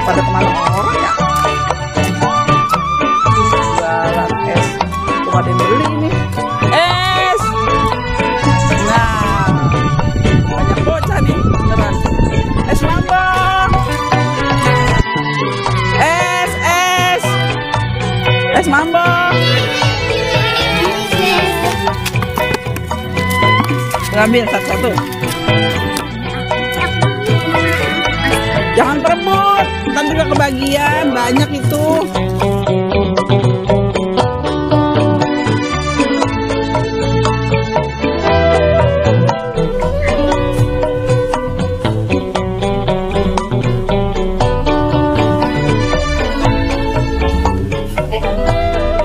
pada kemana orang ya? Jualan es. Tuh ada yang beli nih. Es. Nah, banyak bocah nih, beneran. Es Mambo. Es Mambo. Ambil satu-satu. Jangan perebut, kan juga kebagian, banyak itu.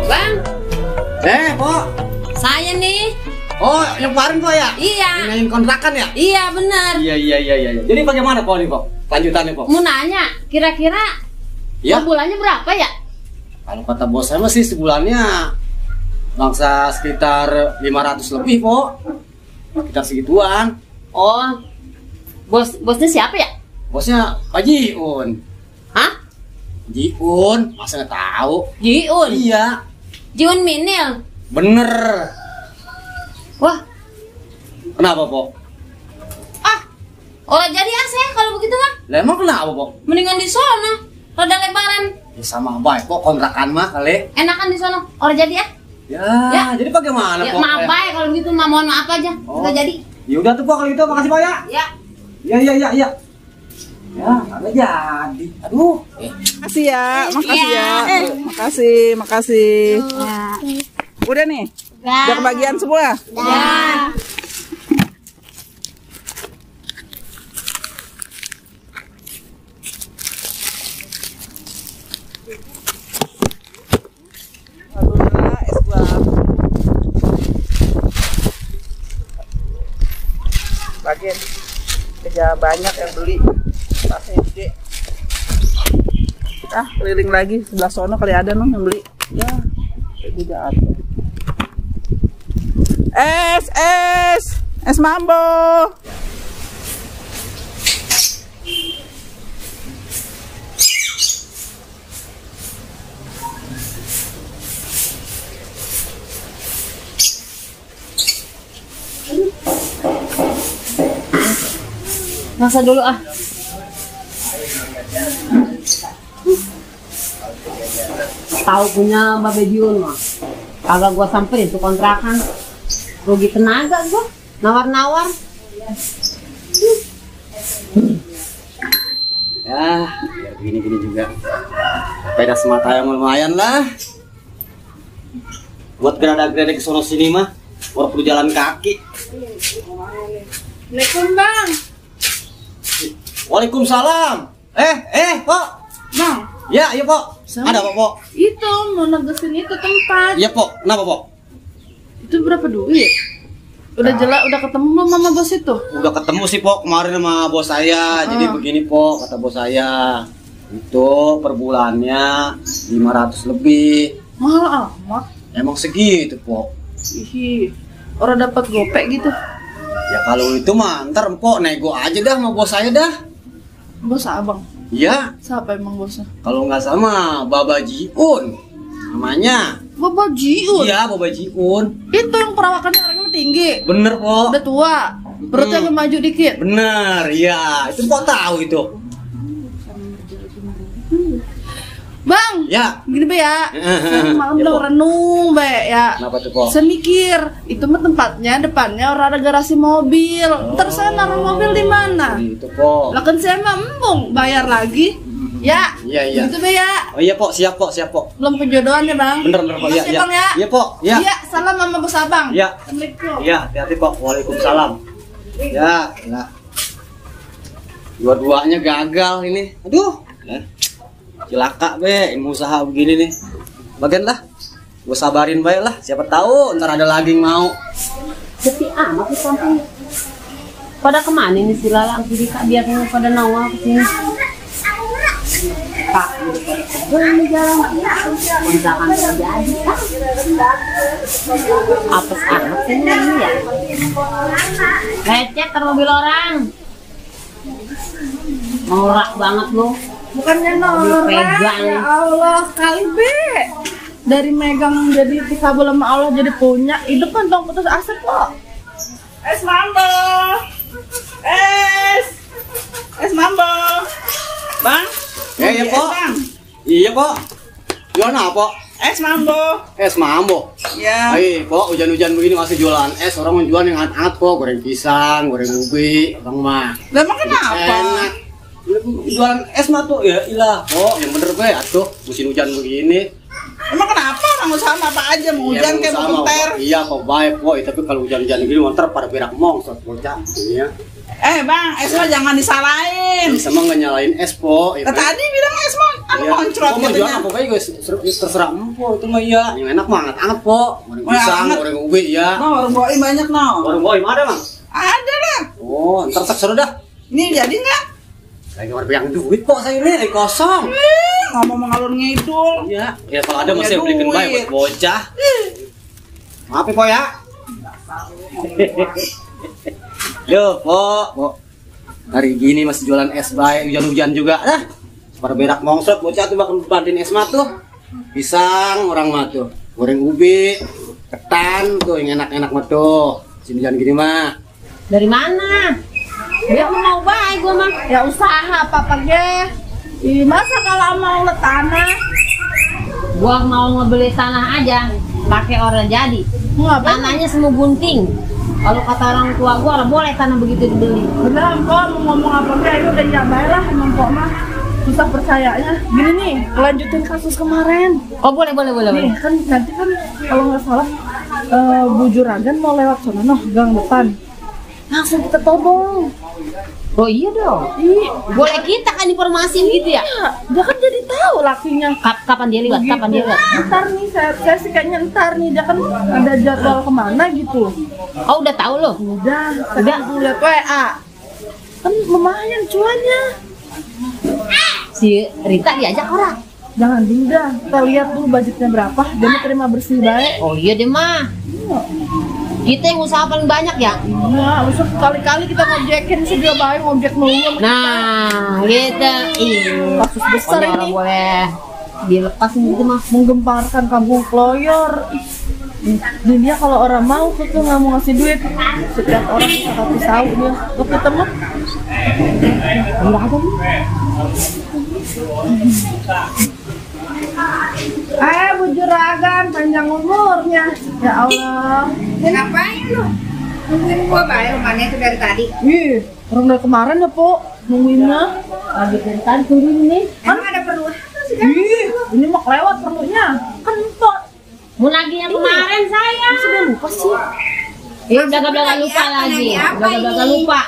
Bang. Pok. Saya nih. Oh, yang kemarin Pok ya? Iya. Yang kontrakan ya? Iya, benar. Iya. Jadi bagaimana Pok nih Pok? Lanjutannya Pok? Mau nanya, kira-kira ya? Bulannya berapa ya? Kalau kata bos saya sih sebulannya bangsa sekitar 500 lebih Pok. Sekitar segituan. Oh, bosnya siapa ya? Bosnya Pak Jiun. Hah? Jiun, masa nggak tahu? Jiun? Iya. Jiun Minil. Bener. Wah, kenapa Pok? Oh jadi AC kalau begitu mah? Lah emang kenapa Pok? Mendingan di sono, roda lebaran. Ya sama baik Pok, kontrakan mah kali. Enakan di sono, orang jadi ya? Ya, jadi bagaimana Pok? Maaf baik kalau begitu mah, mohon maaf aja, nggak jadi. Ya udah tuh Pok kalau gitu, makasih Pak ya. Iya. Ya, nggak jadi. Aduh. Makasih ya, makasih. Udah nih. Udah kebagian semua? Udah. Alhamdulillah, es buah. Bagian kerja banyak yang beli. Tasnya gede. Keliling lagi sebelah sono kali ada yang beli. Ya, juga ada. Es Mambo. Masa dulu tahu punya Mbak Bediun mah kagak gua samperin tuh kontrakan, rugi tenaga gua nawar-nawar. Ya begini juga sepeda semata yang lumayan lah buat gerada-gerada ke sono sini mah, baru perlu jalan kaki. Assalamualaikum Bang. Waalaikumsalam. Pok. Bang. Ya, iya Pok. Ada apa Pok? Itu mau negesin itu tempat. Iya Pok. Kenapa Pok? Itu berapa duit? Udah jelas, udah ketemu belum sama bos itu? Udah ketemu sih Pok kemarin sama bos saya. Jadi begini Pok, kata bos saya. Itu per bulannya 500 lebih. Mahal amat. Emang segitu Pok. Ih, orang dapat gopek gitu. Ya kalau itu mah ntar Pok nego aja dah sama bos saya dah. Bos abang? Iya. Siapa emang bosnya? Kalau nggak sama Baba Jiun namanya. Baba Jiun? Iya, Baba Jiun. Itu yang perawakannya orangnya tinggi. Bener Pok. Udah tua, perutnya agak maju dikit. Bener, iya. Itu Pok tahu itu. Bang, Ya. gini be ya. Saya malam Ya, udah Pok. renung be ya. Kenapa tuh Pok? Saya mikir, itu mah tempatnya depannya orang ada garasi mobil. Ntar saya naruh mobil di mana? Itu Pok. Lah kan saya mah embung bayar lagi. Ya. Iya. Gitu be ya. Oh iya Pok, siap Pok. Belum penjodohan ya Bang. Bener Pok. Iya, Makasih, Bang, ya. Iya Pok, ya. Iya, salam sama bos abang. Iya. Assalamualaikum. Iya, hati-hati Pok. Waalaikumsalam. Ya. Dua-duanya gagal ini. Aduh. Cilaka be, ini usaha begini nih. Bagian lah. Gue sabarin baik lah. Siapa tahu ntar ada lagi yang mau. Sepi amat di kampung. Pada kemana nih si Lalang si Dika biar pada nongol kesini? Pak, ini jalan kontrakan terjadi kan? Apes amat sih ini ya? Lecet ter mobil orang. Norak banget lu. Bukannya norak. Ya Allah, kali be. Dari megang jadi dikabul sama Allah jadi punya. Hidup kan tong putus asa kok. Es mambo. Es mambo. Bang. Iya, Pok. Bang. Iya, Pok. Jualan apa? Es mambo. Es mambo. Ya. Ayo, Pok, hujan-hujan begini masih jualan es. Orang mau jualan yang hangat-hangat, Pok. Goreng pisang, goreng ubi, Bang mah. Lah emang kenapa? Enak. Jualan es mah tuh ya ilah, Pok. Yang bener gue atuh musim hujan begini. Emang kenapa orang usaha apa aja mau hujan kayak mau kenter? Iya, Pok, baik, Pok. Tapi kalau hujan-hujan gini motor pada berak mongsot, bocah. Iya. Bang, es mah jangan disalahin. Sama nggak nyalain es, Pok. Ya, Tadi bilang es mah anu koncrot gitu katanya. Apa kayak guys, terserah empok itu mah iya. Yang enak mah hangat-hangat, Pok. Goreng pisang, goreng ubi ya. No, warung boim banyak no. Warung boim ada, Mang? Ada lah. Oh, ntar seru dah. Ini jadi nggak? Lagi warung yang duit, Pok, saya ini kosong. Nggak mau mengalur ngidul. Iya, ya kalau ada masih Punya beliin baik buat duit. bocah. Maaf ya, Pok ya. Yo, Pok. Hari gini masih jualan es baik, hujan-hujan juga. Pada berak mongsot, bocah tuh bakal bantuin es mah tuh. Pisang orang mah tuh. Goreng ubi, ketan tuh yang enak-enak mah tuh. Sini hujan gini mah. Dari mana? Dia mau baik gua mah. Ya usaha apa ge. Ih, masa kalau mau le tanah? Gua mau ngebeli tanah aja, pakai orang jadi. Ngapain? Tanahnya semua gunting. Kalau kata orang tua gua, boleh tanah begitu dibeli. Bener, Empok mau ngomong apa ge, itu udah nyabai lah emang Empok mah. Susah percayanya. Gini nih, lanjutin kasus kemarin. Oh boleh. Nih, kan nanti kan kalau nggak salah Bu Juragan mau lewat sana noh, gang depan. Langsung kita todong. Oh iya dong. Ih, Boleh kita kan informasi gitu ya? dia kan jadi tahu lakinya. Kapan dia lewat? Kapan dia lewat? Ntar nih, saya sih kayaknya ntar nih, dia kan ada jadwal kemana gitu. Oh udah tahu loh. Udah lihat WA. Kan lumayan cuannya. Si Rita diajak orang. Jangan dinda, kita lihat dulu budgetnya berapa. Dia mau terima bersih baik. Oh iya deh mah. Kita yang usaha paling banyak ya. Nah, usah kali-kali kita ngojekin sih dia baik ngojek mulu. Nah, gitu. Kasus besar Orang ini. boleh dilepas gitu mah. Menggemparkan kampung Kloyor. Dia kalau orang mau tuh nggak mau ngasih duit. Setiap orang bisa kasih tahu dia. Tuh kita mah. Enggak ada nih. Bu Juragan panjang umurnya. Ya Allah. Ngapain lu? Nungguin gua bayar rumahnya itu dari tadi. Ih, orang dari kemarin ya, Po. Nungguinnya. Lagi dari tadi turun nih. Emang ada perlu apa sih kan? Ih, ini mah kelewat perlunya. Kan Po. Mau lagi yang kemarin saya. Sudah lupa sih. Blaga-blaga lupa lagi. Blaga-blaga lupa.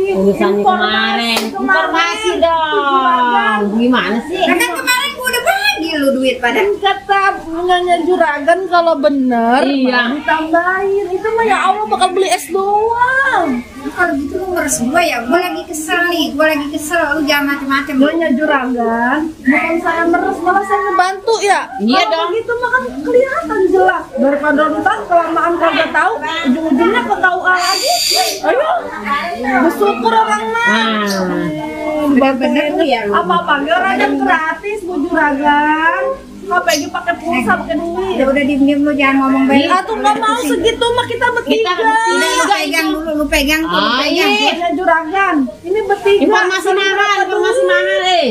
Urusannya kemarin. Informasi dong. Gimana sih? Nah, kan kemarin gua udah bagi lu duit pada. Kata punyanya Juragan kalau bener Iya. mau ditambahin. Itu mah ya Allah bakal beli es doang. Kalau gitu lu ngurus gua ya. Gua lagi kesel nih. Gua lagi kesel. Lu jangan macem-macem. Punya Juragan bukan saya meres, malah saya ngebantu ya. Iya Kalau dong. begitu mah kan kelihatan jelas. Daripada ntar kelamaan kagak tahu, ujung-ujungnya ke tahu lagi. Ayo, bersyukur orang mah. Bener-bener lu ya. Apa-apa Juragan gratis Bu Juragan. KPG pakai pulsa, pakai duit. Ya udah diem-diem lu jangan ngomong banyak. Atuh nggak mau segitu mah kita bertiga. Udah lu pegang dulu. Lu pegang tuh. Lu pegang. Punya Juragan. Ini bertiga. Informasi mahal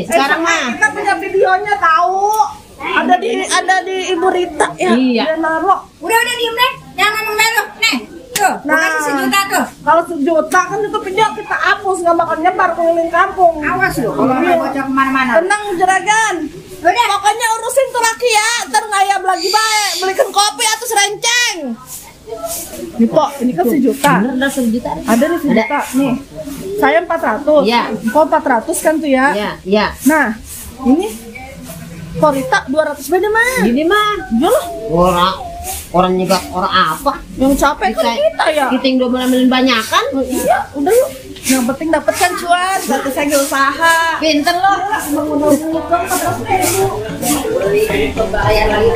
sekarang mah. Kita punya videonya tahu. Ada di Ibu Rita ya. Iya. Dia naruh. Udah diem deh. Jangan ngomong banyak. Nih. Tuh. Gua kasih sejuta tuh. Kalau sejuta kan itu video kita hapus, nggak bakal nyebar keliling kampung. Awas lu. Kalau nggak bocor kemana-mana. Tenang Juragan. Udah. Pokoknya urusin tuh laki ya. Ntar ngayab lagi baik. Belikan kopi atau serenceng. Nih Pok, ini kan sejuta. Bener dah sejuta. Ada nih sejuta nih. Saya 400. Iya. Kok 400 kan tuh ya? Iya. Nah, ini Korita 200 beda mah. Gini mah. Iya loh. Orang juga orang apa? Yang capek kan kita ya. Kita yang udah ambilin banyakan. Oh, iya, udah yuk. Yang penting dapat kan cuan, satu saya usaha. Pinter loh. Mengundur-undur kan 400.000. Bayar lagi.